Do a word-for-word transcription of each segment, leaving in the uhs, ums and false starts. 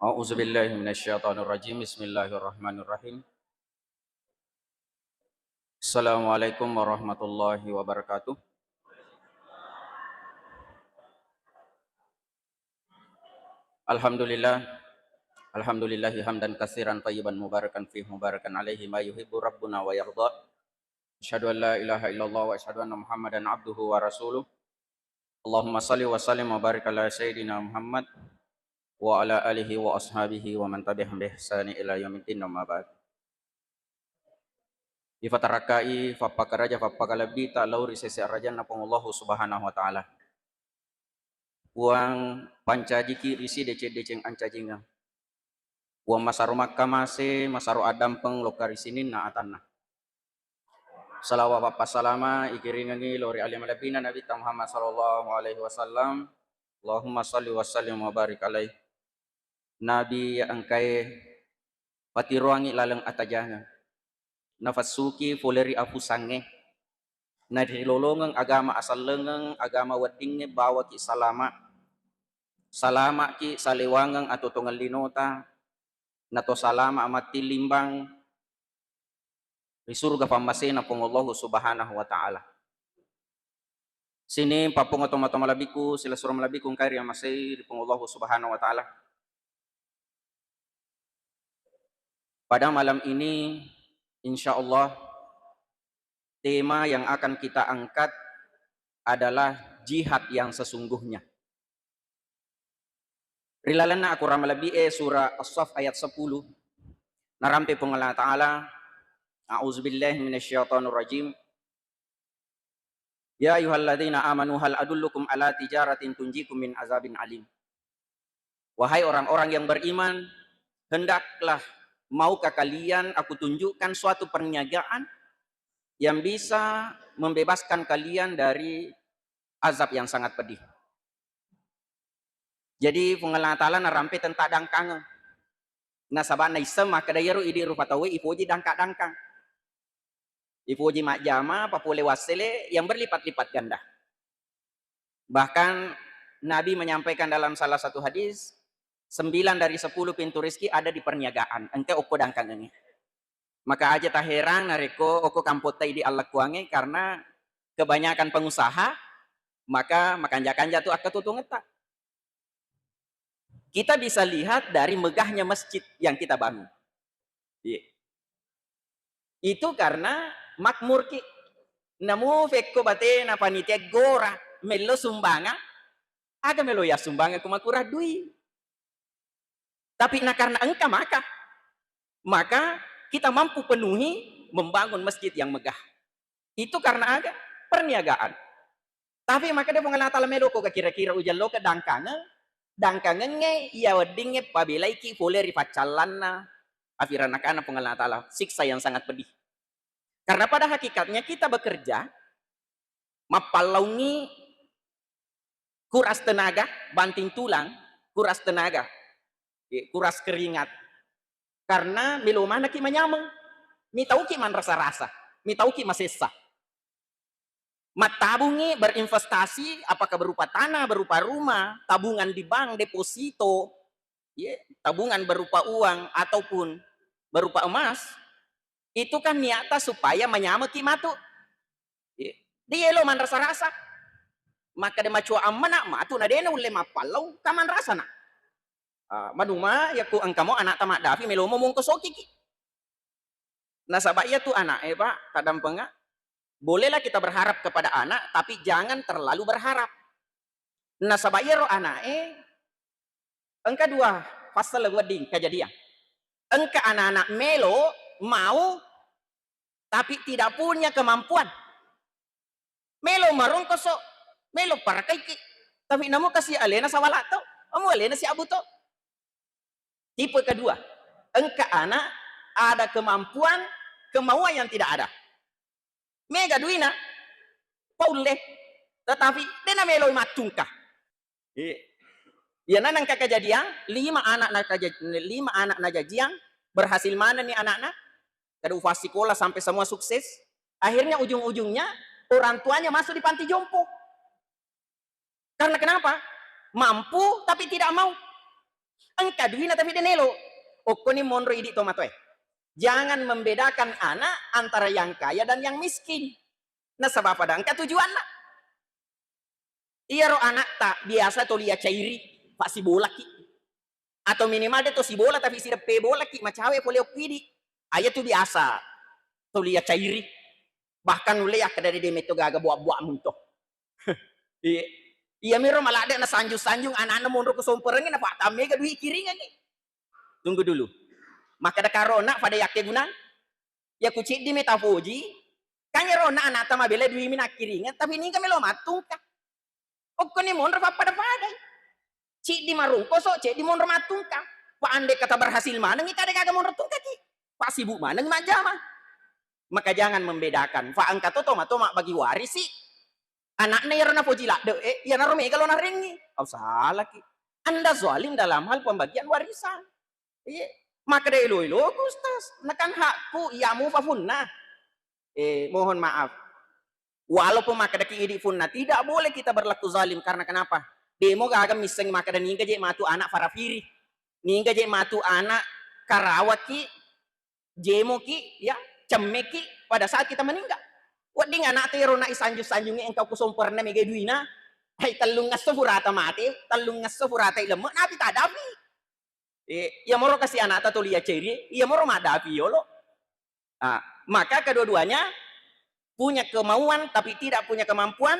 أعوذ بالله من الشيطان الرجيم. بسم الله الرحمن الرحيم. السلام عليكم ورحمة الله وبركاته. الحمد لله. الحمد لله حمدا كثيرا طيبا مباركا فيه مباركا عليه ما يحب ربنا ويرضى. أشهد أن لا إله إلا الله وأشهد أن محمدا عبده ورسوله. اللهم صل وسلم وبارك على سيدنا محمد وعلى آله وأصحابه ومن تبعهم بإحسان إلى يوم الدين، أما بعد. Ifatarakkai fappakaraja fappakalebbita lao ri sese arajanna Puang Allahu Subhanahu wa Ta'ala. Puang pancajiki ri sideceng-deceng ancajingeng. Puang masaro makkamase, masaro addampeng lokka ri sininna atanna. Salawa pappasalama ikiringengi lao ri ale malebbina Nabitta Muhammad sallallahu alaihi wasallam. Allahumma salli wa sallim wa barik alaih. Nabi engkae patiroangi laleng atajangeng. Nafessuki fole ri afusangnge. Narilolongeng agama asallengeng, agama weddingnge bawaki salama. Salamaki salewangeng atotongeng linota. Nato salama matti limbang ri suruga fammasena Puang Allahu Subhanahu wa Ta'ala. Sining pappongo tomatoa malebbiku, silessureng malebbiku engkae riamasei ri Puang Allahu Subhanahu wa Ta'ala. Pada malam ini, insya Allah, tema yang akan kita angkat adalah jihad yang sesungguhnya. Ri lalenna akorang malebbi'e, surah As-Saff ayat sepuluh, narampe Puang Allah Ta'ala, A'udzubillahi minasyaitonirrajim. Ya ayyuhalladzina amanu hal adullukum ala tijaratin tunjikum min azabin alim. Wahai orang-orang yang beriman, hendaklah, maukah kalian aku tunjukkan suatu perniagaan yang bisa membebaskan kalian dari azab yang sangat pedih. Jadi Puang Allah Ta'ala narampe tentang dangkangeng. Nasaba naisseng makkeda iyaro idi rupa tauwe ipoji dangka-dangkang. Ipoji majjama, papole wassele yang berlipat-lipat ganda. Bahkan Nabi menyampaikan dalam salah satu hadis, sembilan dari sepuluh pintu rezeki ada di perniagaan. Engka okko dangkangengnge. Maka aja taherang narekko okko kampotta idi allekkuangnge, karena kebanyakan pengusaha, maka makanja-kanja tu akkatutuongetta. Kita bisa lihat dari megahnya masjid yang kita bangun. Iya. Itu karena makmur ki. Namu fekko batena panitia gora mello sumbangan, aga melo ya sumbangan ku makurang dui. Tapi na karena engka maka, maka kita mampu penuhi membangun masjid yang megah. Itu karena aga? Perniagaan. Tapi makkeda Puang Allah Ta'ala, "Melo ko ga kira-kira ujallo ke dangkangeng, dangkangengnge iya weddingnge pabelaiki fole ri paccallanna api ranakana Puang Allah Ta'ala, siksa yang sangat pedih." Karena pada hakikatnya kita bekerja, mappallaungi kuras tenaga, banting tulang, kuras tenaga, eh, kuras keringat. Karena melo manaki manyameng, mitauki manrasa-rasa, mitauki masessa. Mattabungi, berinvestasi, apakah berupa tanah, berupa rumah, tabungan di bank, deposito, ya, tabungan berupa uang ataupun berupa emas, itu kan niatta supaya manyameki matu. Ya. Dielo manrasa-rasa. Maka de macua ammana matu na dena ulle mappallau kamanrasana. Ah, manuma yakku engkamo anakta maddapi melomo mongkosokiki. Nasaba iyatu ana'e, Pak, taddampenga. Bolehlah kita berharap kepada anak, tapi jangan terlalu berharap. Nasaba iyaro ana'e engka dua pasal wedding kejadian. Engka anak-anak melo mau, tapi tidak punya kemampuan. Melo marongkoso, melo parakaiki, tapi namo kasi alena sawala to, amu alena si abu to. Tipe kedua, engka anak ada kemampuan, kemauan yang tidak ada. Mega duina, paulle, tetapi dena melo mattungka. Iya. Iyana nengka kejadian, lima anak na kaja-, lima anak najajiang, berhasil manenni anakna, kada ufassikola sampai semua sukses. Akhirnya ujung-ujungnya orang tuanya masuk di panti jompo. Karena kenapa? Mampu tapi tidak mau. Engka duina tapi de' naelo. Okkoni monro idi' tomatoae. Jangan membedakan anak antara yang kaya dan yang miskin. Nasaba pada engka tujuanna. Iyaro anakta biasa toli yacairi, fa sibolaki. Atau minimal de' to sibola tapi sideppe bolaki, macawe pole okko idi'. Aja tu biasa toli yacairi. Bahkan nulle yakkeda de' metto gaga buak-buak munto. Iya. Iya miro maladde' nasanjung-sanjung anakna monro ku somperengnge, nafa tammega dui kiringengngi. Tunggu dulu. Makkeda karona pada yakke gunang. Ya ku ciddi meta foji, kan ero na anakta mabela dui mi nakkiringeng, tapi niga melo mattungka. Okkoni monro pappada-padai. Ciddi marungkoso, ciddi monro mattungka. Pa ande kata berhasil manengi kada gaga monro tungkaki. Pa sibuk maneng majjama. Maka jangan membedakan. Fa engka to toma-toma bagi warisi. Anakna iyaro napoji ladde' e, iyanaro mega lo narengngi. Au salaki. Anda zalim dalam hal pembagian warisan. Iya. Makkeda elo-eloku, Ustaz. Nakan hakku, iya mufa funna. Eh, mohon maaf. Walaupun makkedaki idi' funna, tidak boleh kita berlaku zalim. Karena kenapa? Demo gaga misseng makkeda niga je' matu anak farafiri. Niga je' matu anak karawaki, jemoki, ya, cemmeki pada saat kita meninggal. Wedding anakta ero na isanjung-sanjungi engka ku somperenna mega duina. Hai, tellungngesso furata mate, tellungngesso furata ilemme', napi tadapi. Eh, iyamoro kasi anakta toli yacairi, iyamoro maddapi yolo. Ah, maka kedua-duanya punya kemauan tapi tidak punya kemampuan,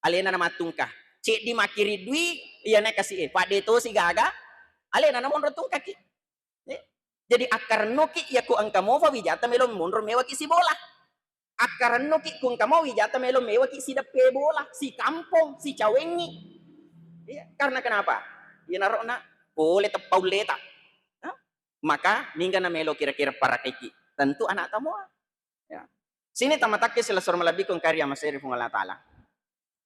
alena namattungka. Ceddi makkiri dui, iyana kasi e, padde tosi gaga, alena namonro tungkaki. Eh, jadi akkarennoki, iya ku engka mofa wijata melo monro mewaki sibola. Akkarennoki ku engka mo wijata melo mewaki sideppe bola, sikampong, sicawengi. Iya, karena kenapa? Iyanaro na pole teppa ulleta. Hah? Maka ningga na melo kira-kira parakaiki. Tentu anak tamoa. Ya. Sini tamatakke silesur malebbiku engka ri amaseri Puang Allah Ta'ala.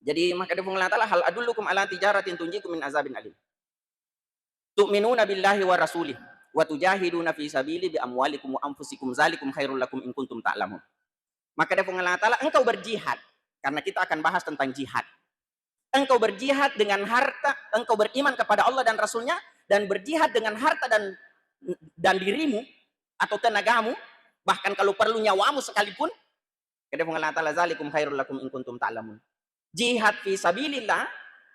Jadi makkeda Puang Allah Ta'ala, "Hal adullukum ala tijaratin tunjikum min azabin alim." Tu'minuna billahi wa rasulih wa tujahiduna fi sabili bi amwalikum wa anfusikum zalikum khairul lakum in kuntum ta'lamun. Makkeda Puang Allah Ta'ala, engkau berjihad, karena kita akan bahas tentang jihad. Engkau berjihad dengan harta, engkau beriman kepada Allah dan Rasulnya, dan berjihad dengan harta dan dan dirimu atau tenagamu, bahkan kalau perlu nyawamu sekalipun, Kata Puang Allah Ta'ala, "Zalikum khairul lakum in kuntum ta'lamun." Jihad fi sabilillah,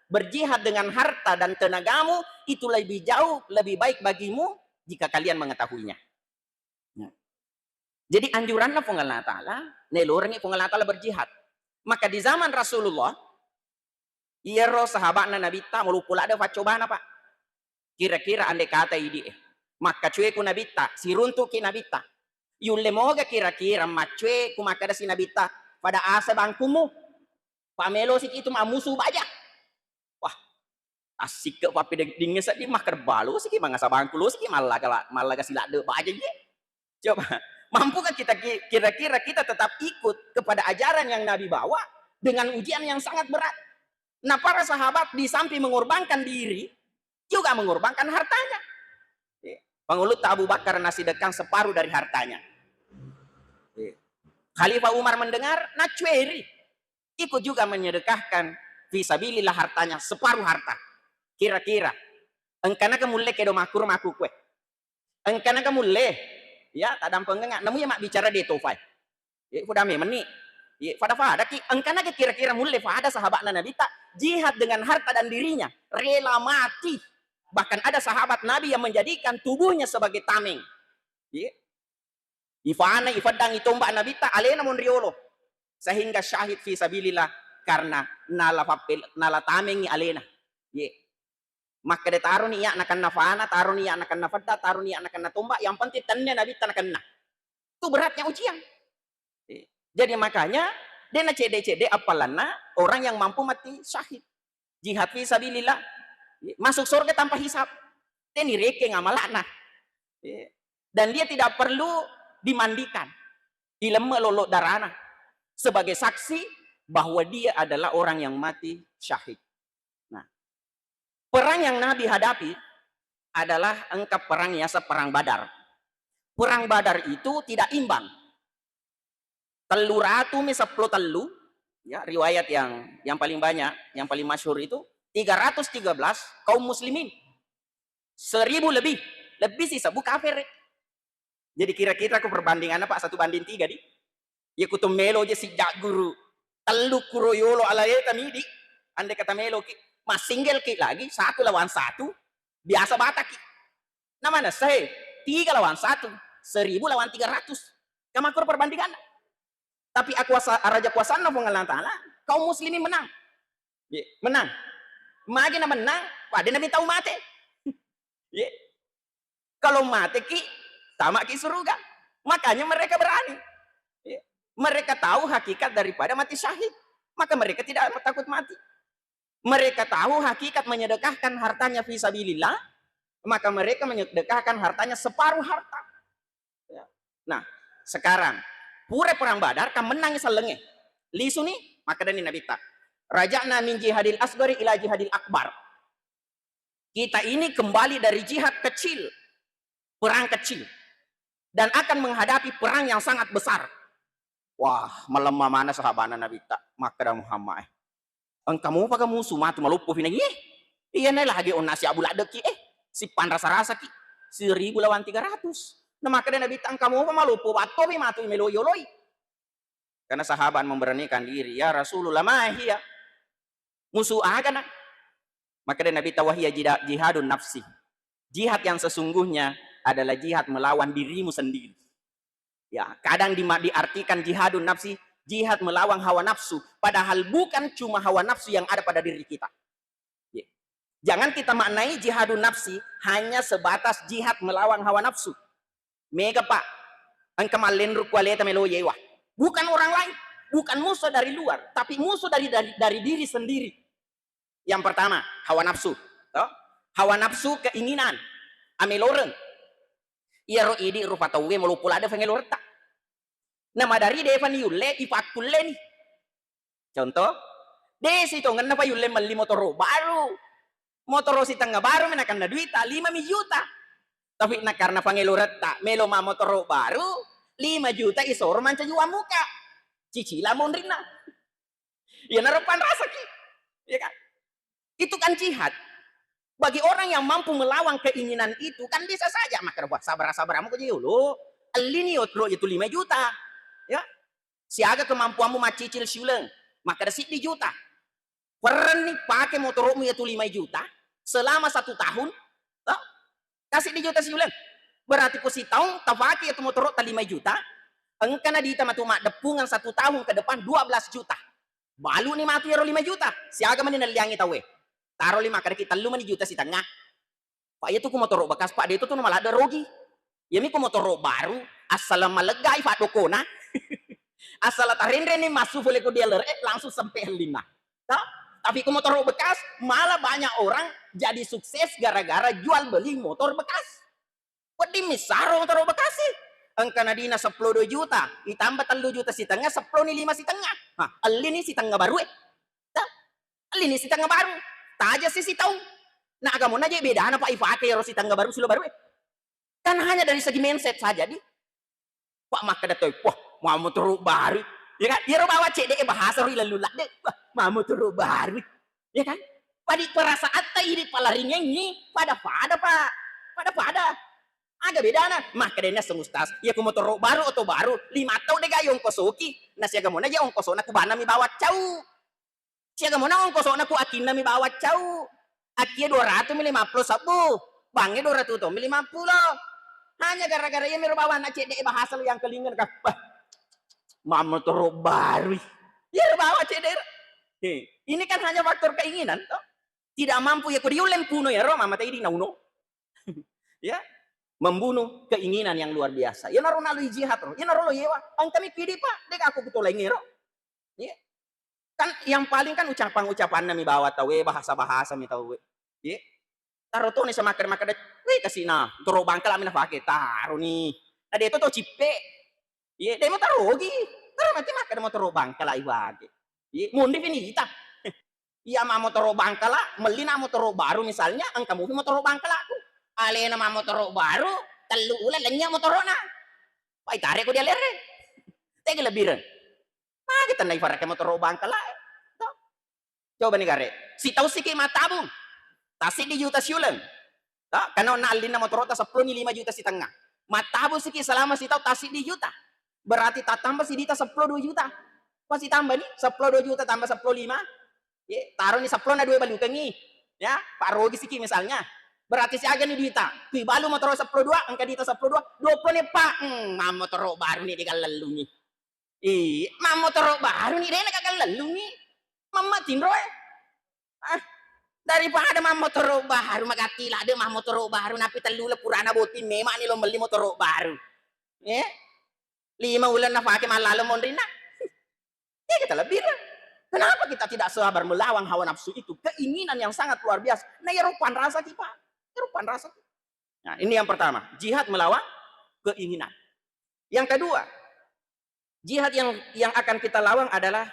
berjihad dengan harta dan tenagamu, itu lebih jauh, lebih baik bagimu jika kalian mengetahuinya. Ya. Jadi anjuranna Puang Allah Ta'ala, nelorengi Puang Allah Ta'ala berjihad. Maka di zaman Rasulullah, iyaro sahaba'na Nabitta maloppo ladde faccobana, Pak. Kira-kira ande kata idi e. Makkacueku Nabitta, siruntuki Nabitta. Yulle moga kira-kira maccue ku makkedasi Nabitta, pada asa bangkummu. Pamelosiki itu mammusu baja. Wah, assikke pappeddingnge sedding makkeda balosiki mangasa bangku losiki mallaga, mallaga siladde baja ye. Coba, mampukah kita ki-, kira-kira kita tetap ikut kepada ajaran yang Nabi bawa dengan ujian yang sangat berat? Nah, para sahabat di samping mengorbankan diri, juga mengorbankan hartanya. Iya. Pangulutta Abu Bakar nasidekkang separuh dari hartanya. Iya. Khalifah Umar mendengar, nacueri. Ikut juga menyedekahkan fi sabilillah hartanya, separuh harta. Kira-kira, engkana kemulle kedo makur maku kue. Engkana kemulle, ya, tadampengenga. Namu ya mabbicara de tofai. Ye, fudame meni. Ye, fada-fada ki. Engkana ke kira-kira mulle fada sahabatna Nabitta jihad dengan harta dan dirinya, rela mati. Bahkan ada sahabat Nabi yang menjadikan tubuhnya sebagai tameng. Ye. Ifana, ifeddang, itombak Nabitta, alena monriolo. Sehingga syahid fi sabilillah karena nala fappel-, nala tamengi alena. Ye. Makkeda taroni iya nakenna fana, taroni iya nakenna fedda, taroni iya nakenna tombak, yang penting tenne Nabitta nakenna. Itu beratnya ujian. Eh, jadi makanya, de nacedde-cedde appalanna orang yang mampu mati syahid. Jihad fi sabilillah. Masuk surga tanpa hisab. Teni rekeng amalakna. Eh, dan dia tidak perlu dimandikan. Ilemme lolo darana. Sebagai saksi bahwa dia adalah orang yang mati syahid. Nah, perang yang Nabi hadapi adalah engka perang yaseng perang Badar. Perang Badar itu tidak imbang. Tellu ratu mi seppulo tellu, ya, riwayat yang, yang paling banyak, yang paling masyhur itu tiga ratus tiga belas kaum muslimin. Seribu lebih, lebih sisebbu kafir. Jadi kira-kira ku perbandinganna, Pak, satu banding tiga di. Iya ku to melo je sijak guru. Tellu kuro yolo ala eta midi. Andai kata melo ki, massinggel ki lagi, satu lawan satu, biasa bata ki. Namanya saya, tiga lawan satu, seribu lawan tiga ratus. Kamakkur perbandinganna. Tapi akuasa, raja kuasanna Puang Allah Ta'ala, kaum muslimin menang. Ye, menang. Magi na menang, pada nabi tau mate. Ye. Kalau mate ki, tama ki suruga. Makanya mereka berani. Ye. Mereka tahu hakikat daripada mati syahid. Maka mereka tidak takut mati. Mereka tahu hakikat menyedekahkan hartanya fi sabilillah, maka mereka menyedekahkan hartanya separuh harta. Ya. Nah, sekarang, pura perang Badar, kan menang sellengnge. Lisu ni, makkedani Nabitta, "Raja'na min jihadil asgari ila jihadil akbar." Kita ini kembali dari jihad kecil, perang kecil, dan akan menghadapi perang yang sangat besar. Wah, malemma mana sahabana Nabitta, makkeda Muhammad, eh, "Engka mopa ga musu matu maloppo fi na iye? Iyana lagi onna siabu laddeki, eh, sippanrasa-rasaki, seribu lawan tiga ratus." Na makkeda Nabitta, "Engka mopa maloppo battopi matu melo yoloi." Karena sahabat memberanikan diri, "Ya Rasulullah, ma hiya?" Musuh aga na? Maka dari Nabi tahu, "Wahia jida-, jihadun nafsi." Jihad yang sesungguhnya adalah jihad melawan dirimu sendiri. Ya, kadang di-, diartikan jihadun nafsi, jihad melawan hawa nafsu. Padahal bukan cuma hawa nafsu yang ada pada diri kita. Ya. Jangan kita maknai jihadun nafsi hanya sebatas jihad melawan hawa nafsu. Mega, Pak. Engka mallenru ku aleta melo yewa. Bukan orang lain, bukan musuh dari luar, tapi musuh dari, dari, dari diri sendiri. Yang pertama, hawa nafsu. Toh? Hawa nafsu, keinginan, ameloreng. Iyaro idi rupa tauwe maloppo ladde fangeloretta. Na madari defa ni yulle, ipakkulle ni. Contoh, de sitongenna pa yulle melli motoro baru. Motoro sitengnga baru mi nakenna duita, lima mi juta. Tapi na karena fangeloretta melo ma motoro baru, lima juta isoro mancaji uang muka. Cicila monrinna. Iyanaro panrasaki. Ya kan? Itu kan jihad. Bagi orang yang mampu melawan keinginan itu, kan bisa saja makkeda, "Wah, sabar-sabar kamu kok jolo. Ellini otro itu lima juta." Ya. Siaga kemampuanmu maccicil siuleng. Makkeda siddi juta. Perrenni pake motoromu yatu lima juta selama satu tahun, toh? Kasi di juta siuleng. Berarti ku sitaung tafake yatu motoro ta lima juta, engkana dita matu maddeppungan satu tahun ke depan dua belas juta. Balu ni matu yaro lima juta, siaga mani nelliangi tauwe. Taro lima, kada ki tellu mani juta sitengnga. Pak, iya tu ku motoro bekas, Pak, de tu tu maladde rogi. Iya mi ku motoro baru, asal maleggai faddokona. Asal tarenreni massu pole ku dealer, eh, langsung sampai hellinna. Toh? Tapi ku motoro bekas, malah banyak orang jadi sukses gara-gara jual beli motor bekas. Wedding missaro motoro bekas sih. Engka nadina seppulo dua juta, ditambah tellu juta sitengnga, seppulo ni lima sitengnga. Hah, elli ni sitengnga baru, eh. Toh? Elli ni sitengnga baru. Taja si sitaung. Na agamona je bedana, Pak, ipake ero sitengnga baru, silo baru, eh. Kan hanya dari segi mindset saja, di. Pak, makkeda toi, "Wah, ma motoro baru." Ya kan? Iyaro bawa cedde bahasa ri lalu ladde. "Wah, ma motoro baru." Ya kan? Padi perasaan ta idi palaringengi, pada-pada, Pak. Pada-pada. Aga bedana? Makkedana sang ustaz, "Iya ku motoro baru atau baru, lima tau de gayo ongkosoki. Na siaga mona je ongkosona ku bana mi bawa cau." Siaga mona ongkosona ku akinna mi bawa cau. Akie dua ratu mi lima puluh sebbu. Bangnge dua ratu to mi lima puluh. Hanya gara-gara iya mi ro bawa na cedde bahasa lu yang kelingan ka. Wah. Ma motoro baru. Iya ro bawa cedde. He, ini kan hanya faktor keinginan toh. Tidak mampu ya ku diuleng puno ya ro mama tadi nauno. Ya, membunuh keinginan yang luar biasa. Ya naro nalui jihad ro. Ya naro lo yewa. Engka mi kidi, Pak. Dek aku kutolai ngero. Ya. Kan yang paling kan ucapan-ucapanna mi bawa tauwe, bahasa-bahasa mi tauwe. Ye. Taro toni semakkeda-makkeda, "Wih, kasina, toro bangkala mi nafake, taro ni." Na de to to cippe. Ye, de mo tarogi. Taro mati makkeda mo toro bangkala iwage. Ye, mundi finita. Iya ma motoro bangkala, melli na motoro baru misalnya, engka mupi motoro bangkala tu. Alena ma motoro baru, tellu ula lenya motorona. Pai tare ko dia lere. Tege lebireng. Magi tenna ifarake motoro bangkala, eh. Toh? Coba ni gare. Sitau siki matabung. Tasiddi juta siuleng. Ha, karena onna allinna motoro'ta seppulo ni lima juta sitengnga. Mattabusiki selama sitaung tassiddi juta. Berarti tattamba sidita seppulo dua juta. Pasti tambah ni, seppulo dua juta tambah seppulo lima. Ye, taro ni seppulo na dua balukengi. Ya, Pak Rogi siki misalnya. Berarti siaga ni duita. Kui balu motoro seppulo dua, engka duita seppulo dua, dua puluh ni, Pak. Hmm, mammotoro baru ni degallellungi. Ih, mammotoro baru ni dena gagal lellungi. Mamma tinro eh. Ah, daripada mammotoro baru magatti lade mammotoro baru napi tellu le purana boti memang ni lo melli motoro baru. Eh? Lima uleng nafake mallalo monrinna. Ya kita lebih lah. Kenapa kita tidak sabar melawan hawa nafsu itu? Keinginan yang sangat luar biasa. Nah, ya rupan rasa kita. Ya rupan rasa. Nah, ini yang pertama, jihad melawan keinginan. Yang kedua, jihad yang yang akan kita lawan adalah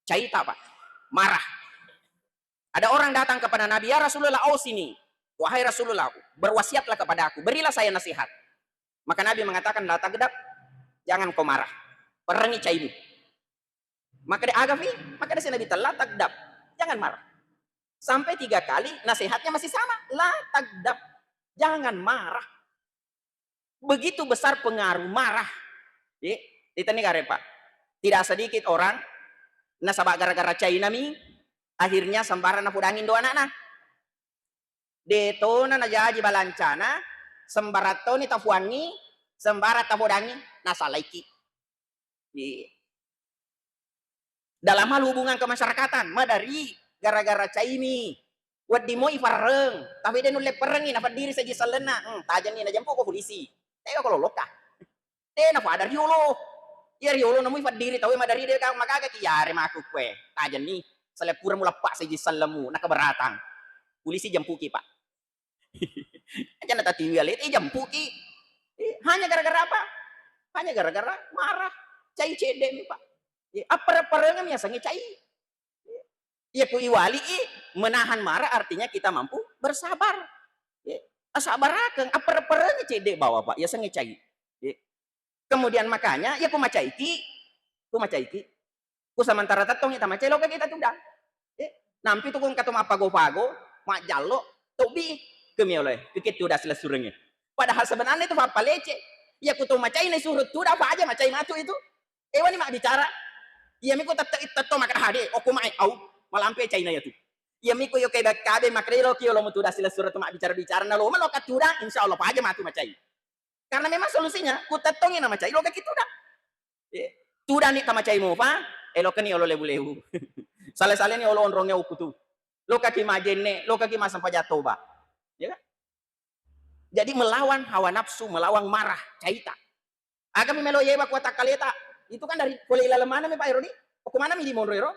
caita, Pak. Marah. Ada orang datang kepada Nabi, "Ya Rasulullah, ausini. Wahai Rasulullah, berwasiatlah kepada aku, berilah saya nasihat." Maka Nabi mengatakan, "La taghdab, jangan kau marah. Perangi caimu." Maka dia agafi, maka dia Nabi, "La taghdab, jangan marah." Sampai tiga kali nasihatnya masih sama, "La taghdab, jangan marah." Begitu besar pengaruh marah. Ye, ita ni gare, Pak. Tidak sedikit orang nasaba gara-gara caina mi akhirnya sembarang napodangi do anakna. De tona najaji balancana, sembarang toni tafuangi, sembarang tapodangi, nasalaiki. Ye. Dalam hal hubungan kemasyarakatan, madari gara-gara caimi. Wedding moi farreng, tapi de nulle perrengi, nafaddiri seji sellenna. Hmm, tajenni najempu ko polisi. Tega ko loloka. De nafada riolo. Iya riolo namui faddiri tawe madari de ka magaga ki yare maku kue. Tajenni seleppura muleppa seji sellemu, nakaberatang. Polisi jempuki, Pak. Aja natatiwi ale, eh, jampuki. Eh, hanya gara-gara apa? Hanya gara-gara marah. Cai cedde mi, Pak. Eh, appareng-parengeng mi asengnge cai. Eh, iya ku iwali i, menahan marah artinya kita mampu bersabar. Eh, asabarakeng, appareng-parengeng cedde bawa, Pak, yasengnge cai. Eh, kemudian makanya, iya ku macaiki, ku macaiki. Ku sementara tettongi tamacai, lokaki tatudang. Eh, nampi tu ku engka to mappago-pago, majjallo, tobbi, kemioloe, kekettu tudang silessurengnge. Padahal sebenarnya itu pappalecce. Iya ku to macai naisuro tudang, apa aja macai matu itu. Ewani mabbicara. Iya mi ku tette-, tetto makkeda hade, okko mae, au, malampe caina iya tu. Iya mi ku yo kebe-, kabe makkeda loki yolo mu tudang silessureng tu mabbicara-bicara, na lo melo ka tudang, insya Allah apa aja matu macai. Karena memang solusinya, ku tettongi na macai, lokaki tudang. Eh, tudang ni tamacai mopa, eh, lokani olo lebu-lebu. Sale-sale ni olo onrongnge ukutu. Lokaki majenne, lokaki massempajang toba. Ya kan? Jadi melawan hawa nafsu, melawan marah, caita. Agami melo yewa kuatakkaleta. Itu kan dari pole ilaleng mana mi, Pak, ero di? Okko mana mi di monro ero?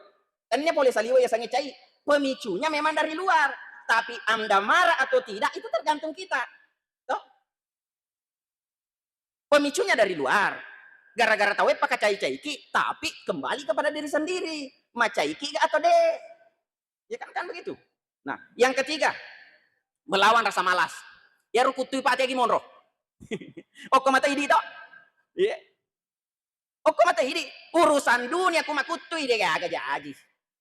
Tania pole saliwa yasengnge cai. Pemicunya memang dari luar. Tapi anda marah atau tidak, itu tergantung kita. Toh? Pemicunya dari luar. Gara-gara tauwe pakacai-caiki, tapi kembali kepada diri sendiri. Macaiki ga atau de? Ya kan, kan begitu. Nah, yang ketiga, melawan rasa malas. Iyaro kuttui pati agi monro. Okko mata idi to? Iya. Okko mata idi, urusan dunia ku makuttui de gaga jaji.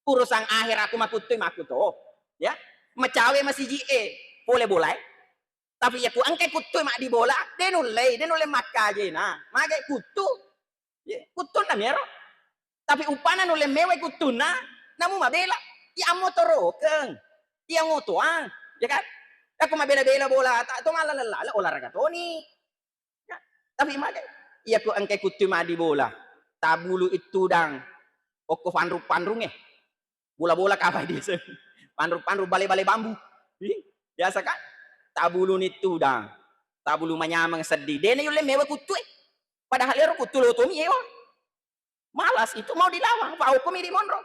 Urusan akhirat ku makuttui makkuto. Ya. Macawe masiji e, pole bolae. Tapi iya ku engkai kuttui maddi bola, de nullei, de nulle makkajena. Mage kuttu. Ye, kuttunna mero. Tapi upana nulle mewai kuttunna, namu mabela. Iya ammotorokeng. Iya ngotoang, ya kan? Aku mabela-bela bola, tak to malalala olahraga toni. Ya, tapi mage, iya ku engkai kuttu maddi bola. Tabulu ittudang. Okko fanrung-fanrunge. Bola-bola kapa diaseng. Panru-panru bale-bale bambu. Ih, biasa kan? Tabuluni tudang. Tabulu manyameng seddi. Dena yulle mewa kuttue. Padahal ero kuttu lotomi ewa. Malas itu mau dilawan. Fa hukkumi di monro.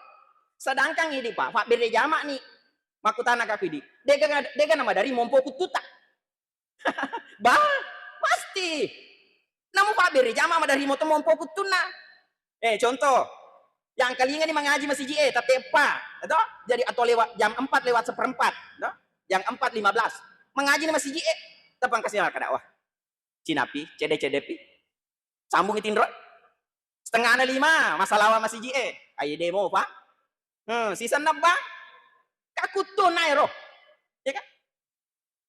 Sedangkan idi, Pak, fa bere jama ni. Makkutana kaku idi. Dega, dega nama dari mompo kuttuta. Bah, pasti. Namu pabbere jama madari moto mompo kuttunna. Eh, contoh, yang kalinga ni mangaji masiji e, tateppa, to? Jadi atau lewat jam empat lewat seperempat, to? Jam empat lima belas. Mangaji ni masiji e, tapang kasi kadawa. Cinapi, cede-cedepi. Sambungi tinro. Setengahna lima, masalawa masiji e. Aye demo, Pak. Hmm, sisenna, Bang. Kakuttunna ero. Ya kan?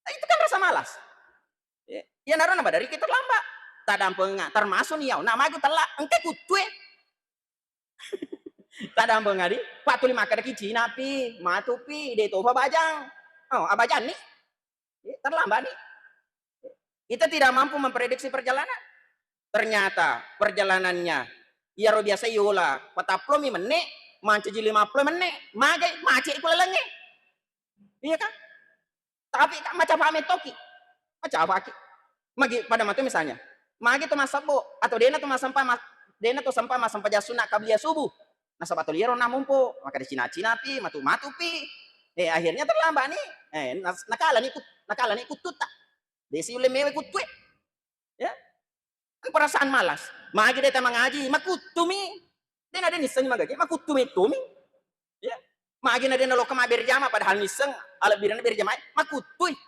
Itu kan rasa malas. Ya, iyanaro nabadariki terlambat. Tadampenga, termasuk ni yau. Nah, magu tella, engka kuttue. Tadampenga di, patuli makkadaki Cina pi, matu pi, de tofa bajang. Oh, abajang ni. Ya, terlambat ni. Kita tidak mampu memprediksi perjalanan. Ternyata perjalanannya, iyaro biasa yola, patappulo mi menne, mancaji lima pulo menne, magai, macet ku lalengnge. Iya kan? Tapi kan macafa mettoki. Macafaki. Magi pada matu misalnya. Magi to massebbo atau dena to masempa mas, dena to sempa massempajang sunna qabliyah subuh. Nasaba tuli ero namompo, maka dicina-cina pi, matu-matu pi. Eh, akhirnya terlambat ni. Eh, nas, nakala ni kut, nakala ni kuttutta. Desi ulle mewe kuttue. Ya. Kan perasaan malas. Magi deta mangaji, makuttumi. Dena de nissengi magage, makuttu mettumi. Ya. Magi na dena loka mabberjama padahal nisseng, alebbirenna berjama, makuttui.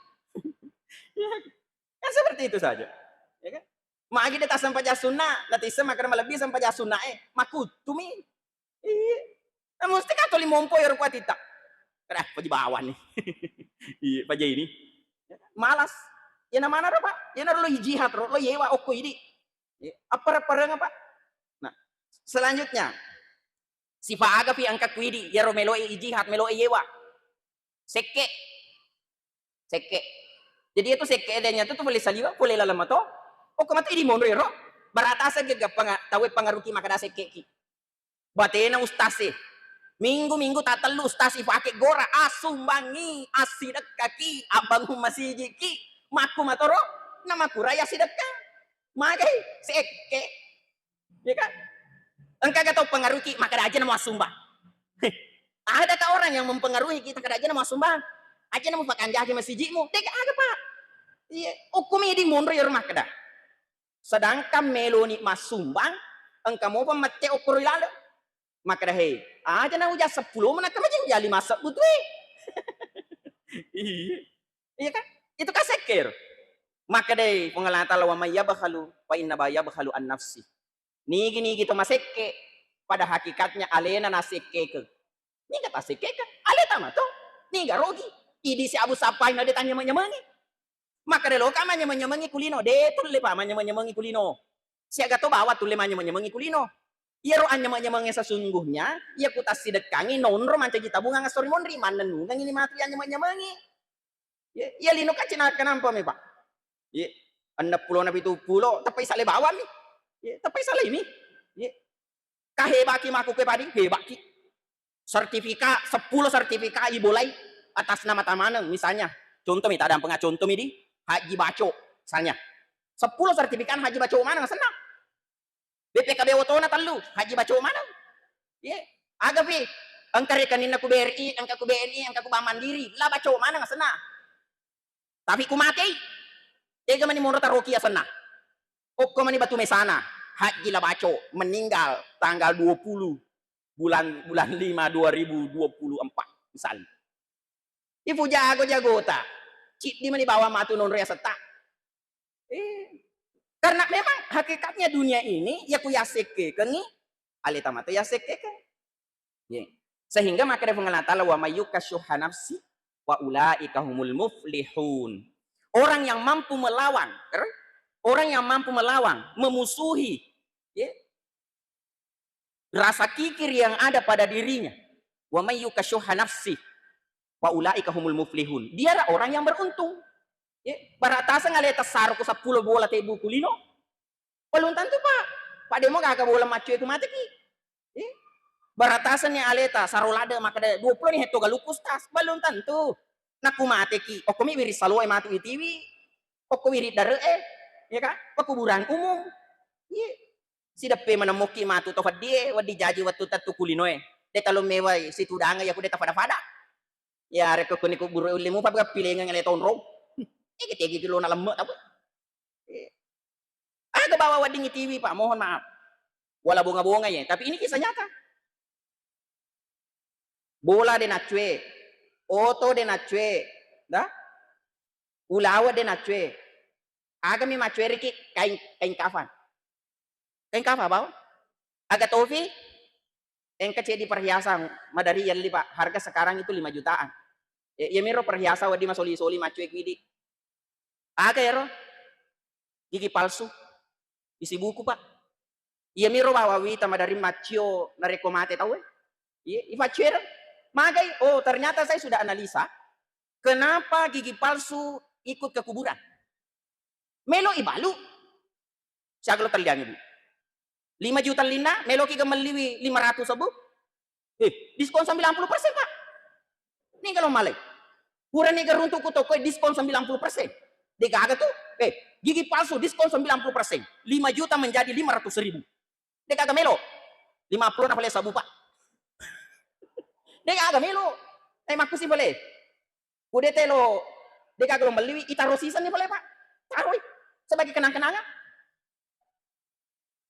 Ya. Kan seperti itu saja. Ya kan? Magi deta sempajang sunna, natisseng makkeda malebbi sempajang sunna e, makuttumi. Iya. Nah, mesti ka tuli mompo ero kuatitta. Kada paji bawang ni. Iya, paja ini. Malas. Iya namana ro, Pak. Iya naro lo ijihad ro, lo yewa okko idi. Iya, apa pareng apa? Nah, selanjutnya. Sifa aga fi engka kuidi, iyaro meloe ijihad, meloe yewa. Sekke. Sekke. Jadi itu sekke denya tu pole saliwa, pole laleng mato. Okko matu idi monro ero. Baratasa gega panga, tawe pangaruki makkeda sekkeki. Batena ustase. Minggu-minggu tatellu ustase ifake gora, asumbangi, assidekkaki, abbangung masijiki, makku matoro, namakurai assidekka. Magai, sekke. Ya kan? Engka ga tau pengaruhi ki, makkeda aja namo assumbang. Adakah orang yang mempengaruhi kita kada aja namo assumbang? Aja namo pakanjaki masijimu. Dega aga, Pak. Iya, hukum ini monro iyaro makkeda. Sedangkan meloni massumbang, engka mopa mette okkoro ilaleng. Makkeda, "Hei, aja na uja seppulo menakka maja uja lima sebbu tue." Iya. Iya kan? Itu kan sekke ro. Makkedai Puang Allah Ta'ala, "Wa may yabkhalu fa innama yabkhalu an nafsi." Nigi-nigi to masekke, pada hakikatnya alena nasekkekeng. Niga tasekkekeng? Aleta mato. Niga rogi? Idi si Abu Sapai na de tanyameng-nyamengi. Makkeda loka manyameng-nyamengi kulino, de tulle pa manyameng-nyamengi kulino. Siaga to bawa tulle manyameng-nyamengi kulino. Iyaro anyameng-nyamengnge sesungguhnya, iya ku tassidekkangi nonro mancaji tabungang esso ri monri, mannennungengi ni matu yanyameng-nyamengi. Ye, iya lino kan cinakka nampa mi, Pak. Ye, enneng pulo na pitu pulo, teppai sale bawang mi. Ye, teppai sale mi. Ye. Ka hebaki maku ke padi, hebaki. Sertifika, seppulo sertifika ibolai atas nama ta maneng, misalnya. Contoh mi, tadampenga contoh mi di Haji Baco, misalnya. Seppulo sertifikat Haji Baco maneng, senang. B P K B otona tellu, Haji Baco maneng. Ye, aga pi, engka rekeninna ku B R I, engka ku B N I, engka ku Bank Mandiri, la Baco maneng, senang. Tapi ku matei, tega mani monro taroki asenna. Okko mani batu mesana, Haji Labaco meninggal tanggal dua puluh bulan, bulan lima dua ribu dua puluh empat, misalnya. Ipu jago-jagota, ciddi mani bawa matu nonro yasetta. Eh, karena memang hakikatnya dunia ini, ya ku yasekkekengi, aleta matu yasekkekeng. Ye. Sehingga makkeda Puang Allah Ta'ala, "Wa may yuqa syuhha nafsi fa ulaika humul muflihun." Orang yang mampu melawan, er? Orang yang mampu melawan, memusuhi, ye, rasa kikir yang ada pada dirinya. "Wa may yuqa syuhha nafsi fa ulaika humul muflihun." Dialah orang yang beruntung. Ye, barataseng aleta saro ku seppulo bola tebbu ku lino. Belum tentu, Pak. Pak, demo gaga bola maccue ku mateki. Eh? Baratasenni aleta saro ladde makkeda dua pulo ni hetto galukku, Ustaz. Belum tentu. Nakku mateki, okko mi wiring saloe matu itiwi. Okko wiring dare'e, ya kan? Pekuburan umum. Iya. Sideppe manemmoki matu to feddie, wedding jaji wettu tettu ku linoe. De talo mewai situdange, ya ku de tafada-fada. Ya rekko kuni kuburu ulle mupa gappi lengeng ale tonrong. Tege-tege ki lona lemme tau. Eh. Aga bawa wedding itiwi, Pak, mohon maaf. Wala bonga-bonga ye, tapi ini kisah nyata. Bola de naccue, oto de naccue, da? Ulawa de naccue. Aga mi maccue riki? Kain, kain kafan. Kain kafan, bawang? Aga tofi? Engka ceddi perhiasan, madari yelli, Pak. Harga sekarang itu lima jutaan. Ya, iya miro perhiasan wedding masoli-soli maccue ku idi. Aga ero? Gigi palsu. Isi buku, Pak. Iyamiro bawang wita madaring maccio narekko mate tauwe. Iya, ifaccuereng. Magai, oh, ternyata saya sudah analisa kenapa gigi palsu ikut ke kuburan. Melo ibalu. Siaga lo telliangi, Bu? Lima juta linna, meloki ga melliwi lima ratus, Bu? Eh, diskon sembilan puluh persen, Pak. Niga lo malai. Pura niga runtuk ku toko diskon sembilan puluh persen. Degaga tu, eh, gigi palsu diskon sembilan puluh persen. Lima juta menjadi lima ratus ribu. Degaga melo. Lima puluh na pale sabu, Pak. Degaga melo. Eh, makkusi pale. Ku de telo, degaga lo melliwi, itaro sisenni pale, Pak. Taroi. Sebagai kenang-kenangan.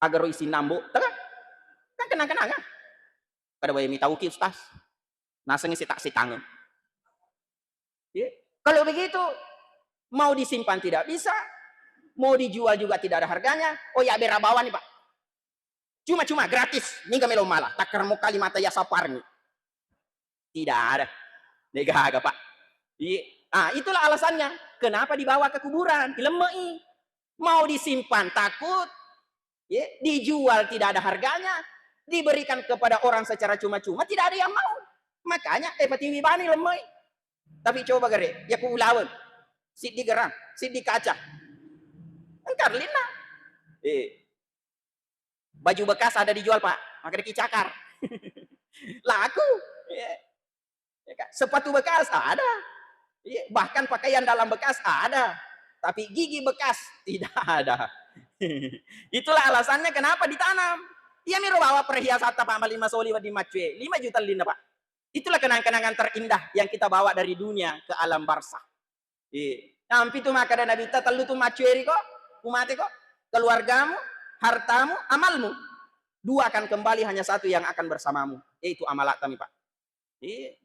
Agaro isinna ambo, tega? Kan kenang-kenangan. Kada boleh mitauki, Ustaz. Nasengngi sita-sitangeng. Iya. Kalau begitu, mau disimpan tidak bisa, mau dijual juga tidak ada harganya. Oh ya, bera bawang nih, Pak. Cuma-cuma, gratis. Niga melo mala. Takkara mo kali mata ya saparni. Tidak ada. Degaga, Pak. Iya. Ah, itulah alasannya kenapa dibawa ke kuburan, dilemmei. Mau disimpan takut, ya, dijual tidak ada harganya, diberikan kepada orang secara cuma-cuma, tidak ada yang mau. Makanya, eh, patiwi bani lemmei. Tapi coba gare, ya ku ulaweng. Siddi gerang, siddi kaca. Engkar linna. Eh. Baju bekas ada dijual, Pak. Maka dikicakar. Laku. Iya. Ya kan? Sepatu bekas ada. Iya. Bahkan pakaian dalam bekas ada. Tapi gigi bekas tidak ada. Itulah alasannya kenapa ditanam. Iya miro bawa perhiasan, Pak, lima soli wedding maccue. Lima juta linna, Pak. Itulah kenang-kenangan terindah yang kita bawa dari dunia ke alam barzah. Iya. Nampi tu makkeda Nabitta, tellu tu maccueri ko, ku mate ko, keluargamu, hartamu, amalmu. Dua akan kembali, hanya satu yang akan bersamamu, yaitu amalattami, Pak. Iya.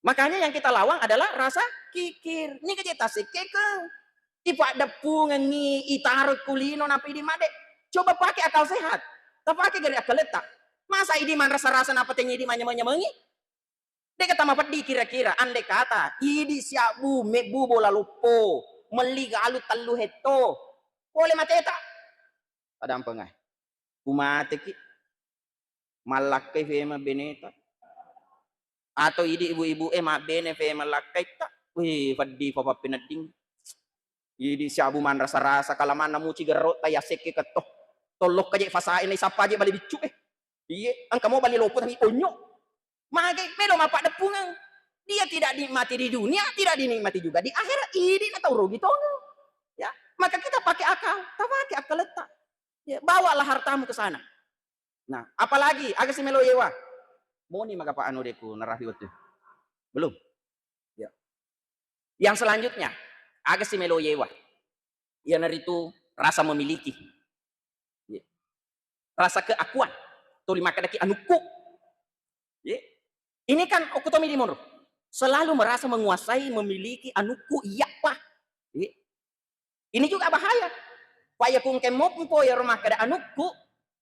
Makanya yang kita lawan adalah rasa kikir. Ini kecil tasikekeng. Ipaddeppungengi, itaro ku lino, nappa idi madde. Coba pakai akal sehat. Tapake gare akkaletta. Masa idi manrasa-rasa nappa tengngi idi manyameng-nyamengi? Deka tamapeddi kira-kira, andai kata idi siabbu mebbu bola loppo, melli galu tellu hetto, pole mateta. Tadampengai. Kumateki. Mallakkai fema beneta. Atau idi ibu-ibu e mabbene fema lakkaitta. Wih, peddi fa pappenedding. Idi siabu manrasa-rasa, kalamanna muci gerrotta yassekke ketto. Tollokka je fasae na isappa je bale biccu e. Iye, engka mo bale loppo tapi onyo. Magai melo mappaddeppungeng. Dia tidak dinikmati di dunia, tidak dinikmati juga di akhirat. Idi na tau rugi tongeng. Ya, maka kita pakai akal, tapake akkaletta. Ya, bawalah hartamu ke sana. Nah, apalagi aga si melo yewa. Moni magapa anu deku narapi wettu. Belum. Ya. Yang selanjutnya, aga si melo yewa. Iyanaritu rasa memiliki. Ya. Rasa keakuan. Tuli makkedaki anukku. Ya. Ini kan okko tomi di monro. Selalu merasa menguasai, memiliki anukku, iya pa. Ya. Ini juga bahaya. Payakung kemmo mpo yaro makkeda anukku,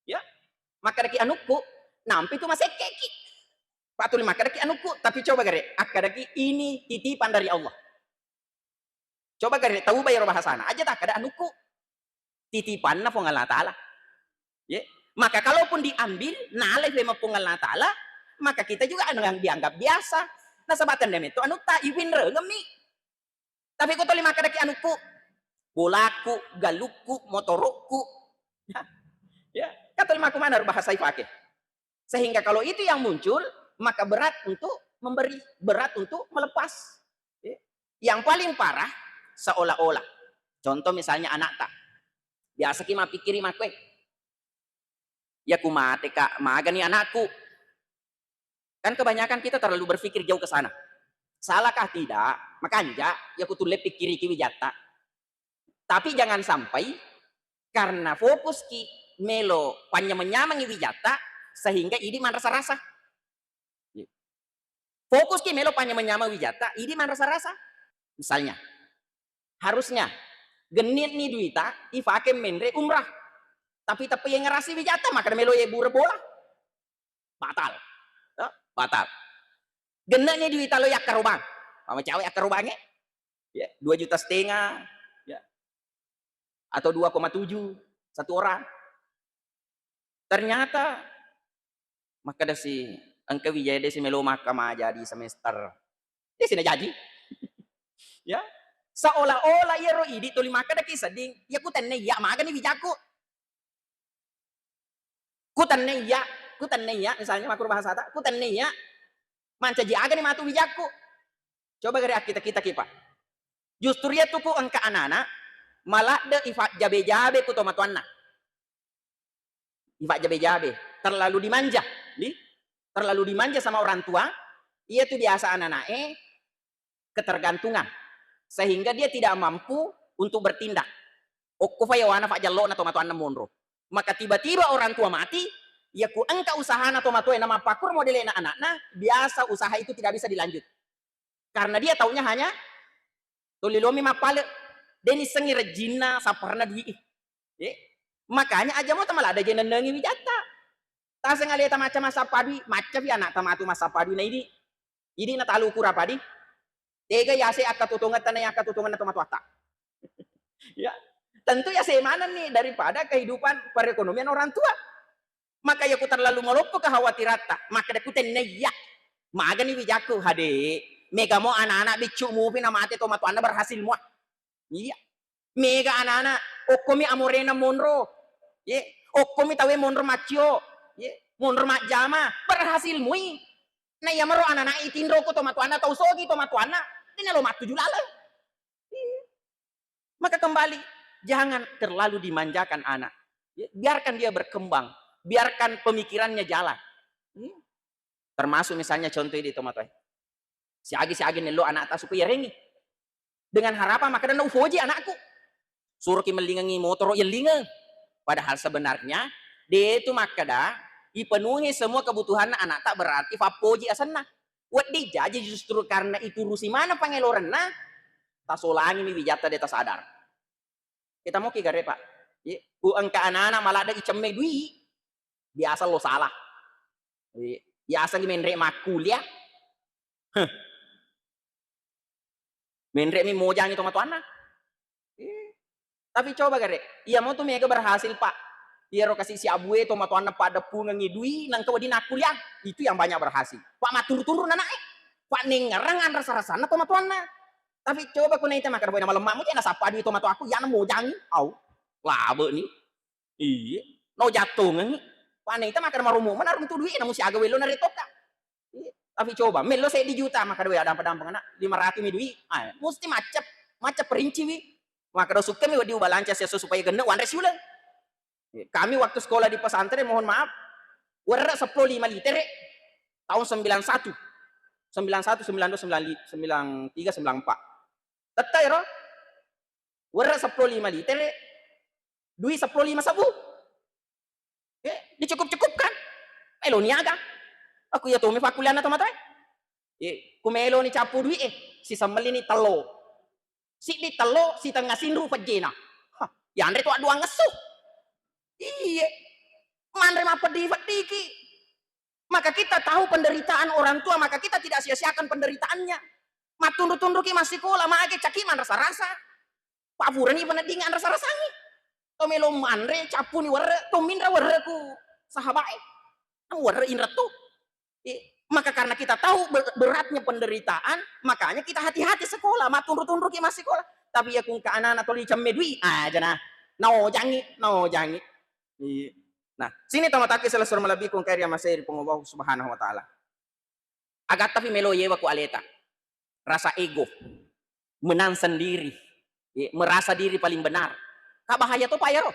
ya. Makkedaki anukku, nampi tu masekkeki. Patuli makkedaki anukku, tapi coba gare, akkedaki ini titipan dari Allah. Coba gare tau bayaro bahasana, aja takkeda anukku. Titipanna Puang Allah Ta'ala. Ya. Maka kalaupun diambil, nalai memang Puang Allah Ta'ala, maka kita juga anu yang dianggap biasa. Nasaba tenne metto anutta iwinrengemmi. Tapi ko tuli makkedaki anukku, bolaku, galukku, motorokku. Ya, ya. Kan tuli makku mana bahasa ifake. Sehingga kalau itu yang muncul, maka berat untuk memberi, berat untuk melepas. Ya. Yang paling parah seolah-olah. Contoh misalnya anakta. Biasa ki mappikiri makkue. Ya ku mate ka, magani anakku. Kan kebanyakan kita terlalu berpikir jauh ke sana. Salahkah? Tidak. Makanja, ya ku tulle pikkiriki wijatta. Tapi jangan sampai karena fokus ki melo panyameng-nyamengi wijatta sehingga idi manrasa-rasa. Fokus ki melo panyameng-nyameng wijatta, idi manrasa-rasa. Misalnya, harusnya genni ni duita ifake menre umrah. Tapi teppe yengerasi wijatta, maka melo ye bura bola. Batal. Ya, batal. Genni ni duita lo yakkarobang. Mama cawe yakkarobange. Ya, dua juta setengah, atau dua koma tujuh satu orang. Ternyata makkeda si engka wijaya de si melo makkamaja di semester. De sina jaji. Ya. Seolah-olah iyaro idi tuli makkeda ki sedding, ya ku tenne iya magani wijakku. Ku tenne iya, ku tenne iya, misalnya makkuro bahasata, ku tenne iya mancaji agani matu wijakku. Coba gare akkita-kita ki, Pak. Justru iya tu ku engka anak-anak maladde ifajjabe-jabe ku tomatoanna. Ifajjabe-jabe, terlalu dimanja, di? Terlalu dimanja sama orang tua, iya tu biasa anak-anak eh ketergantungan, sehingga dia tidak mampu untuk bertindak. Okko fa yawana fajjallo'na tomatoanna monro. Maka tiba-tiba orang tua mati, ya ku engka usahana tomatoa na mappakkuro modele'na anakna, biasa usaha itu tidak bisa dilanjut. Karena dia taunya hanya tuli lomi mappale, de nissengi rejjinna sapparna dui. Eh, makanya aja mo tamaladde je nennengi wijatta. Taseng aleta macca massappa dui, macca fi anakta matu massappa dui na idi. Idi na talu kura padi. Tega yase akkatutungetta na akkatutungenna tomatoatta. Ya, tentu yase manenni daripada kehidupan perekonomian orang tua. Maka iya ku terlalu maloppo kekhawatiratta, makkeda ku tenne iya. Magani wijakku, hade, mega mo anak-anak biccu mupi na mate tomatoanna berhasil mua. Iya. Mega anak-anak, okkomi amorena monro. Ye, okkomi tawe monro maccio. Ye, monro majjama, berhasil mui. Na iya maro anak-anak itinro ku tomatoanna, tau sogi tomatoanna, dena lo mattuju laleng. Iya. Maka kembali, jangan terlalu dimanjakan anak. Ya, biarkan dia berkembang, biarkan pemikirannya jalan. Ya. Termasuk misalnya contoh di tomatoe. Siagi-siagi nello anakta supaya yarengi. Dengan harapan makkeda na ufoji anakku. Suruh ki mellingengi motoro yellingeng. Padahal sebenarnya de tu makkeda ipenuhi semua kebutuhan anakta berarti fappoji asenna. Wedding jaji justru karena iturusi maneng pangelorenna, tasolangimi wijatta de tasadar. Kita moki gare, Pak. Ye, ku engka anak-anak maladde icemme dui, biasa lo salah. Ye, biasa li menre makkuliah. Heh. Menre mi mojangi tomatoanna. Eh, tapi coba gare, iya mo tu mega berhasil, Pak. Iyaro kasi si abue tomatoanna paddeppungengi dui, nengka wedding nakkuliah. Itu yang banyak berhasil. Pak, maturu-turu nanae. Pak, nengngerang anrasa-rasanna tomatoanna. Tapi coba ku naita makkeda boy na malemma mu je nasappa dui tomatoakku, iyana mojangi. Au. Labe ni. Iye. No jattongengi. Pak, naita makkeda maromo mana runtu dui, namu siaga wello na retokka. Iya. Tapi coba, mello seddi juta, makkeda, "Weh, adampa-dampeng anak, lima ratus mi dui." Ah, musti macca, macca perinci wi. Makkeda, "Sukkemi wedding ubalanca siesso supaya genne wanre siuleng." Iya. Kami waktu sekolah di pesantren, mohon maaf, werre seppulo lima litere tahun sembilan satu. Sembilan satu, sembilan dua, sembilan tiga, sembilan empat. Tette ero, werre seppulo lima litere, dui seppulo lima sebbu. Eh, dicukup-cukupkan. Melo niaga. Aku iya tomi fakkulianna tomatoe. Eh, ku melo ni cappu dui eh, sisemmeli ni tello. Siddi tello, sitengnga sinru pejjena. Hah, yanre tu adduang ngessu. Iye. Manre mappeddi-peddiki. Maka kita tahu penderitaan orang tua, maka kita tidak sia-siakan penderitaannya. Mattunru-tunruki massikola, mage caki manrasa-rasa. Paburani peneddingan rasa-rasangi. To melo manre, cappuni werre, to minra werre ku sahabae. Nang werre inra tu. Eh, maka karena kita tahu ber-, beratnya penderitaan, makanya kita hati-hati sekolah, mattunru-tunruki massikola. Tapi ya kungka anak-anak toli cemme dui, aja nah. Naojangi, naojangi. Iya. Nah, sini tamataki selesur malebbi kungka ri amasei ri Puang Allah Subhanahu wa Ta'ala. Agattafi melo yewa ku aleta. Rasa ego, menang sendiri, ye, merasa diri paling benar. Ka bahaya to, Pak, yaro.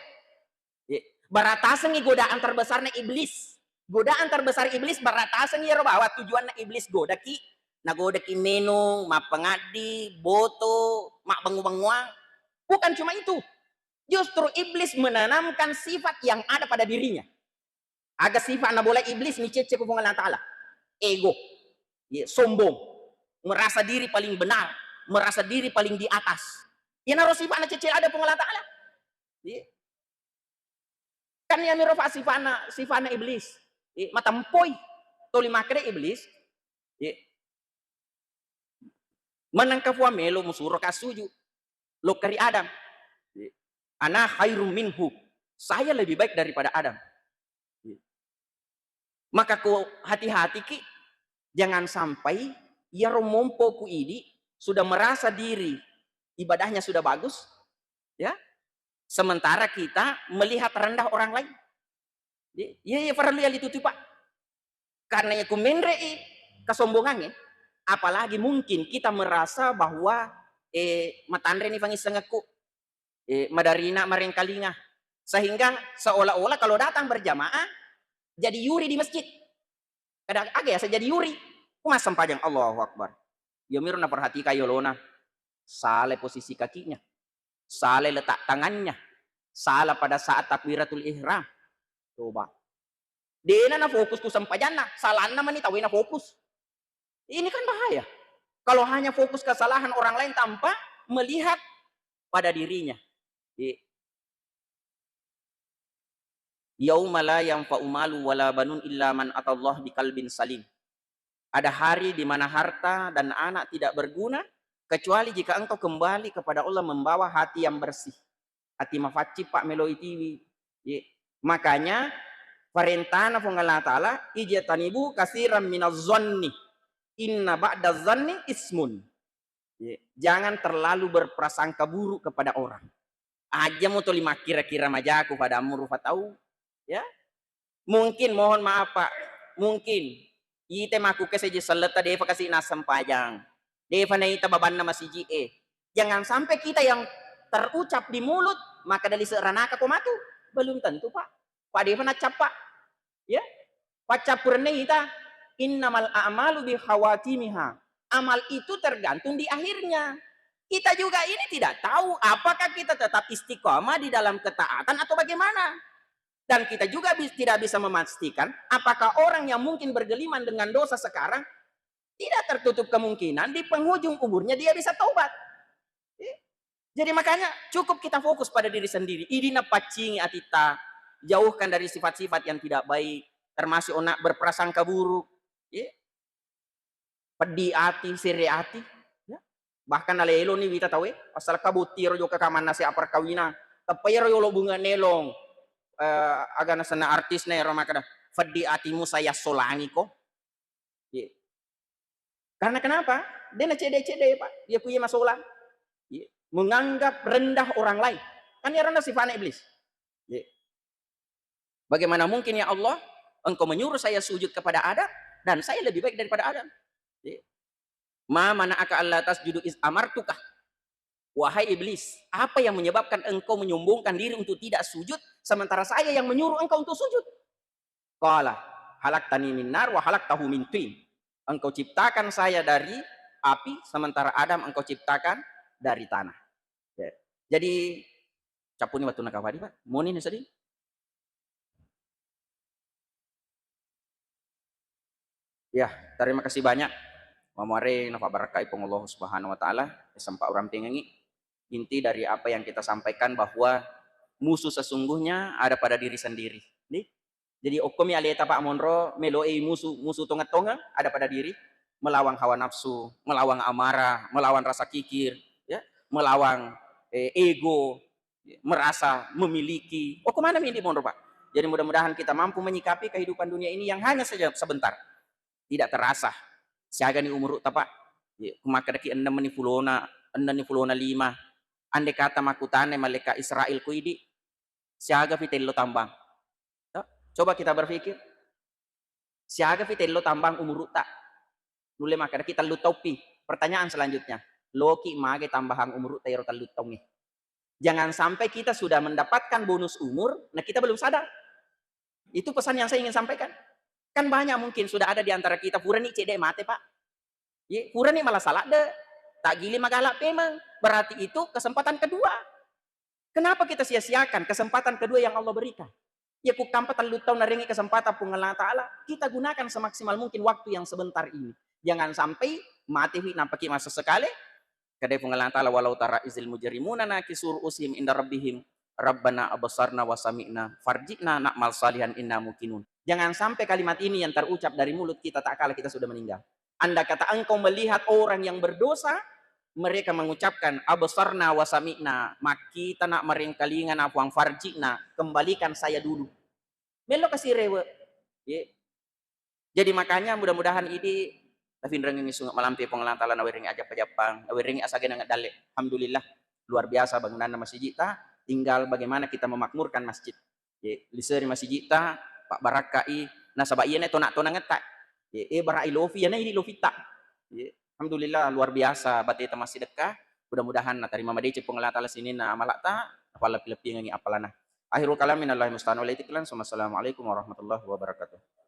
Ye, baratasengi godaan terbesarna iblis. Godaan terbesar iblis baratasengi yaro bawa tujuanna iblis godaki. Nagodaki menung, mappangaddi, boto, mabbengu-benguang. Bukan cuma itu. Justru iblis menanamkan sifat yang ada pada dirinya. Aga sifat nabola iblis nicecce ku Puang Allah Ta'ala? Ego. Ye, sombong. Merasa diri paling benar, merasa diri paling di atas. Iyanaro sifat nacecce ada Puang Allah Ta'ala. Ye. Kan iyamiro fa sifana, sifana iblis. Ye, matempoi. Toli makkeda iblis. Ye. Menengka Puang melo musuro kassuju. Lokka ri Adam. Ye. Ana khairum minhu. Saya lebih baik daripada Adam. Maka ko hati-hatiki, jangan sampai iyaro mompo ku idi sudah merasa diri ibadahnya sudah bagus, ya, sementara kita melihat rendah orang lain. Iya, iya, parellu ya litutu, Pak. Karena ya ku menre'i kesombongannya, apalagi mungkin kita merasa bahwa, eh, matanre ni fangissengekku, eh, madarina marengkalinga, sehingga seolah-olah kalau datang berjamaah jadi yuri di masjid. Kada aga ya, jadi yuri. Ku massempajang, Allahu Akbar. Iya miro naperhatika yolona. Salah posisi kakinya. Salah letak tangannya. Salah pada saat takbiratul ihram. Coba. Dena na fokus ku sempajanna, salanna mani tawena fokus. Ini kan bahaya. Kalau hanya fokus kesalahan orang lain tanpa melihat pada dirinya. Iya. Yauma la yanfa'u malu wala banun illa man atallah biqalbin salim. Ada hari di mana harta dan anak tidak berguna kecuali jika engkau kembali kepada Allah membawa hati yang bersih. Ati mafaccing, Pak, meloi tiwi. Ye. Makanya parentana Puang Allah Ta'ala, "Ijtanibu kasiran minaz zanni, inna ba'da zanni ismun." Ye. Jangan terlalu berprasangka buruk kepada orang. Aja mo toli makkira-kira majaku padamu rupa tau. Ya. Mungkin, mohon maaf, Pak, mungkin ite makkuke seje selletta defa kasi nassempajang, defa naita babanna masiji e. Jangan sampai kita yang terucap di mulut, maka dari seranaka ko matu. Belum tentu, Pak. Pak defa naccappa. Ya. Paccappurenna ita, innamal a'malu bihawatimiha. Amal itu tergantung di akhirnya. Kita juga ini tidak tahu apakah kita tetap istiqomah di dalam ketaatan atau bagaimana. Dan kita juga bis-, tidak bisa memastikan apakah orang yang mungkin bergeliman dengan dosa sekarang tidak tertutup kemungkinan di penghujung umurnya dia bisa taubat. Eh, jadi makanya cukup kita fokus pada diri sendiri. Idi napaccingi atita, jauhkan dari sifat-sifat yang tidak baik, termasuk ona berprasangka buruk. Ya. Peddi ati, sere ati, ya. Bahkan naleloni wita tauwe, asal kabutti ero jokka kamanna se perkawinang. Teppa ero yolo bunga nelong, eh, agana senna artis na ero makkeda, "Peddi atimu saya solangi ko." Ye. Karena kenapa? Dena cede-cede, Pak. Iya ku iya masolang. Ye. Menganggap rendah orang lain. Kan iya rendah sifatnya iblis. Ye. Bagaimana mungkin, ya Allah, Engkau menyuruh saya sujud kepada Adam dan saya lebih baik daripada Adam? Ya. "Ma mana'aka alla tasjudu iz amartuka?" Wahai iblis, apa yang menyebabkan engkau menyombongkan diri untuk tidak sujud, sementara saya yang menyuruh engkau untuk sujud? Qala, "Khalaqtani min nar wa khalaqtahu min tin." Engkau ciptakan saya dari api, sementara Adam engkau ciptakan dari tanah. Ya. Jadi, cappuni wattunna kafadi, Pak. Moni ni sedih. Ya, terima kasih banyak. Mamuare nafabarakkai Puang Allah Subhanahu wa Ta'ala, sempat orang pengengi. Inti dari apa yang kita sampaikan bahwa musuh sesungguhnya ada pada diri sendiri. Nih. Jadi, okkomi aleta, Pak, monro, melo'i musuh, musuh tongeng-tongeng ada pada diri, melawan hawa nafsu, melawan amarah, melawan rasa kikir, ya, melawan, eh, ego, merasa memiliki. Oh, kemana mindi monro, Pak? Jadi mudah-mudahan kita mampu menyikapi kehidupan dunia ini yang hanya saja sebentar. Tidak terasa. Siaga ni umurutta, Pak? Ya, kumakkedaki ennem ni pulona, ennem ni pulona lima. Andai kata makkutana malaikat Israel ku idi, siaga pi tello tambang? Ya, coba kita berpikir. Siaga pi tello tambang umurutta? Nulle makkeda ki tellu tauppi. Pertanyaan selanjutnya, loki mage tambahang umurutta ero tellu taungnge? Jangan sampai kita sudah mendapatkan bonus umur, nah kita belum sadar. Itu pesan yang saya ingin sampaikan. Kan banyak mungkin sudah ada di antara kita, purani cedde mate, Pak. Ye, purani malasa ladde, taggili magala pemeng. Berarti itu kesempatan kedua. Kenapa kita sia-siakan kesempatan kedua yang Allah berikan? Ya, ku kampa tellu taung narengi kesempatan Puang Allah Ta'ala, kita gunakan semaksimal mungkin waktu yang sebentar ini. Jangan sampai mate wi nampaki masa sekali. Kedai Puang Allah Ta'ala, "Walau tara izil mujrimuna nakisur usihim inda rabbihim, Rabbana absarna wa sami'na, farji'na na'mal salihan inna muqinun." Jangan sampai kalimat ini yang terucap dari mulut kita tak kala kita sudah meninggal. Andai kata engkau melihat orang yang berdosa, mereka mengucapkan, "Absarna wa sami'na," makkita na, marengkalinga na, puang farji'na, kembalikan saya dulu. Mello kasi rewe. Ye. Jadi makanya mudah-mudahan idi tafinrengengi sunge malampe Puang Allah Taala, nawerengi ajappa-jappang, nawerengi asagenang dalle. Alhamdulillah, luar biasa bangunanna masijita. Tinggal bagaimana kita memakmurkan masjid. Ye, liseri masijita, pabbarakkai, nasaba iyana tona-tonangetta. Ye, e barai lofi, yana idi lofitta. Ye, alhamdulillah, luar biasa bateta massidekka. Mudah-mudahan natarima madeceng Puang Allah Taala sininna amalata, napalleppi-leppingengi appalana. Akhirul kalam, minallahi musta'an wa alaihi tiklan. Assalamualaikum warahmatullahi wabarakatuh.